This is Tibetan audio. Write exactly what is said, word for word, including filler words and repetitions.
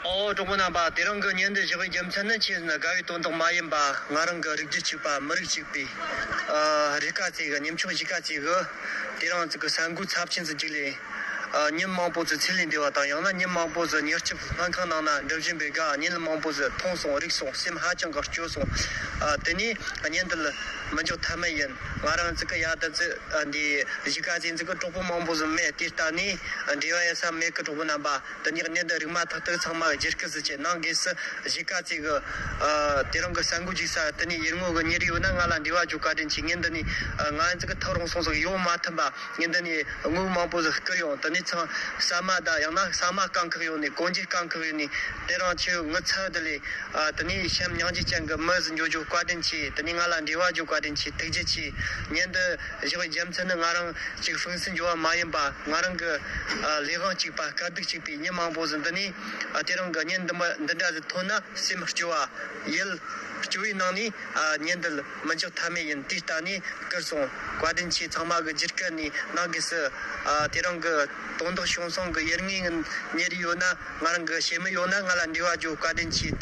ཨོ། གྲོགས་པོ་རྣམ་པ། དེ་རིང་གི་བརྙན་འདི་བཞག་པའི་རྒྱུ་མཚན་ནི། ཆེས་ན་དགའ་བའི་དོན་དག་མ་ཡིན་པ། ང་རང་གི་རིགས་རྒྱུད་གཅིག་པ། མི་རིགས་གཅིག་པའི་ཨ་གཞིས་ཀ་རྩེ་གི། གཉེན་ཆུང་གཞིས་ཀ་རྩེ་གི་དེ་རིང་ཙི་གི་ས་འགུལ་ཚབས་ཆེན་ཟིག་རྒྱུགས་ལས། ཨ་ཉིན་མང་པོ་ཙི་ཚེ་ལས་འདས་པ་དང་། ཡང་ན་ཉིན་མང་པོ་ཙི་མྱུར་སྐྱོབ་སྨན་ཁང་ནང་ན་འགྲུབ་བཞིན་པའི་དགའ། ཉིན་མང་པོ་ཙི་མཐོང་སོང་། རིག་སོང་། སེམས་ཧ་ཅང་གི་སྐྱོ་སོང་། ཨ་དེ་ནས་བརྙན་འདི་ལ་མི་འཇོག་ཐབས་མེད་ཡིན། ང་རང་ཙི་གི་ཡ་ད་ཙི་ཨ་འདི་གཞིས་ཀ་རྩེ་ཙི་གི་གྲོགས་པོ་མང་པོ་ཙི་མེད། དེ་ལྟ་ནས་འབྲེལ་བ་ཡོད་ས་མེད་གི། གྲོགས་པོ་རྣམ་པ། དེ་ནས་བརྙན་འདི་རིག་མ་ཐག་ཏུ་ཚང་མ་བརྗེ་སྐད་ཟིག་བྱེད་གནང་དགོས་སི། གཞིས་ཀ་རྩེ་གི་ཨ་དེ་རིང་གི་ས་འགུལ་རྒྱུགས་ས། དེ་ནས་ཡུལ་དངོས་གི་གཉེར་ཡོད་ན་ང་ལ་འབྲེལ་བ་རྒྱོབ། བཀའ་དྲིན་ཆེ། ངས་འདི་ནས་ཨ་ང་ཚོ་གི་ཐག་རིང་སོང་ཟིག་ཡོང་མ་ཐུབ་པ། ངས་འདི་ནས་དངུལ་མང་པོ་ཟིག་བསྐུར་ཡོང་། དེ་ནས་ཚང་ཟ་མ་དང་། ཡང་ན་ཟ་མ་རྐང་ཁག་ཡོད་ནས། གོན་རྒྱུ་རྐང་ཁག་ཡོད་ནས། དེ་རིང་ཁྱོད་ངའི་ཚབ་དེ་ལས་ཨ་དེ་ནས་སེམས་སྙིང་རྗེ་ཅན་གི་མི་ཟིག་འཇོག་རྒྱུ། བཀའ་དྲིན་ཆེ། དེ་ནས་ང་ལ་འབྲེལ་བ་རྒྱོབ། བཀའ་དྲིན་ཆེ། ཐུགས་རྗེ་ཆེ། བརྙན་འདི་བཞག་པའི་རྒྱུ་མཚན་ནི། ང་རང་ཅིག་ཧྥུན་སུན་འགྱོ་བ་མ་ཡིན་པ། ང་རང་གི་ཨ་ལས་དབང་གཅིག་པ། དཀའ་སྡུག་གཅིག་པའི་མྱི་མང་པོ་ཟིག་འདི་ནས་ཨ་དེ་རིང་གི་བརྙན་འདི་མ་འདི་འདྲ་ཟིག་ཐོན་ན་སེམས་སྐྱོ་བ་ཡིན། སྐྱོ་བའི་ནང་ནས་ཨ་བརྙན་འདི་མི་འཇོག་ཐབས་མེད་ཡིན། དེ་ལྟ་ནས་བསྐུར་སོང་། བཀའ་དྲིན་ཆེ། ཚང་མ་གི་བརྗེ་སྐད་ནས་གནང་དགོས་སི། ཨ་དེ་རིང་གི་དོན་དག་བྱུང་སོང་གི་ཡུལ་དངོས་གཉེར་ཡོད་ན། ང་རང་གི་བྱེད་མི་ཡོད་ན་ང་ལ་འབྲེལ་བ་རྒྱོབ། བཀའ་དྲིན་ཆེ།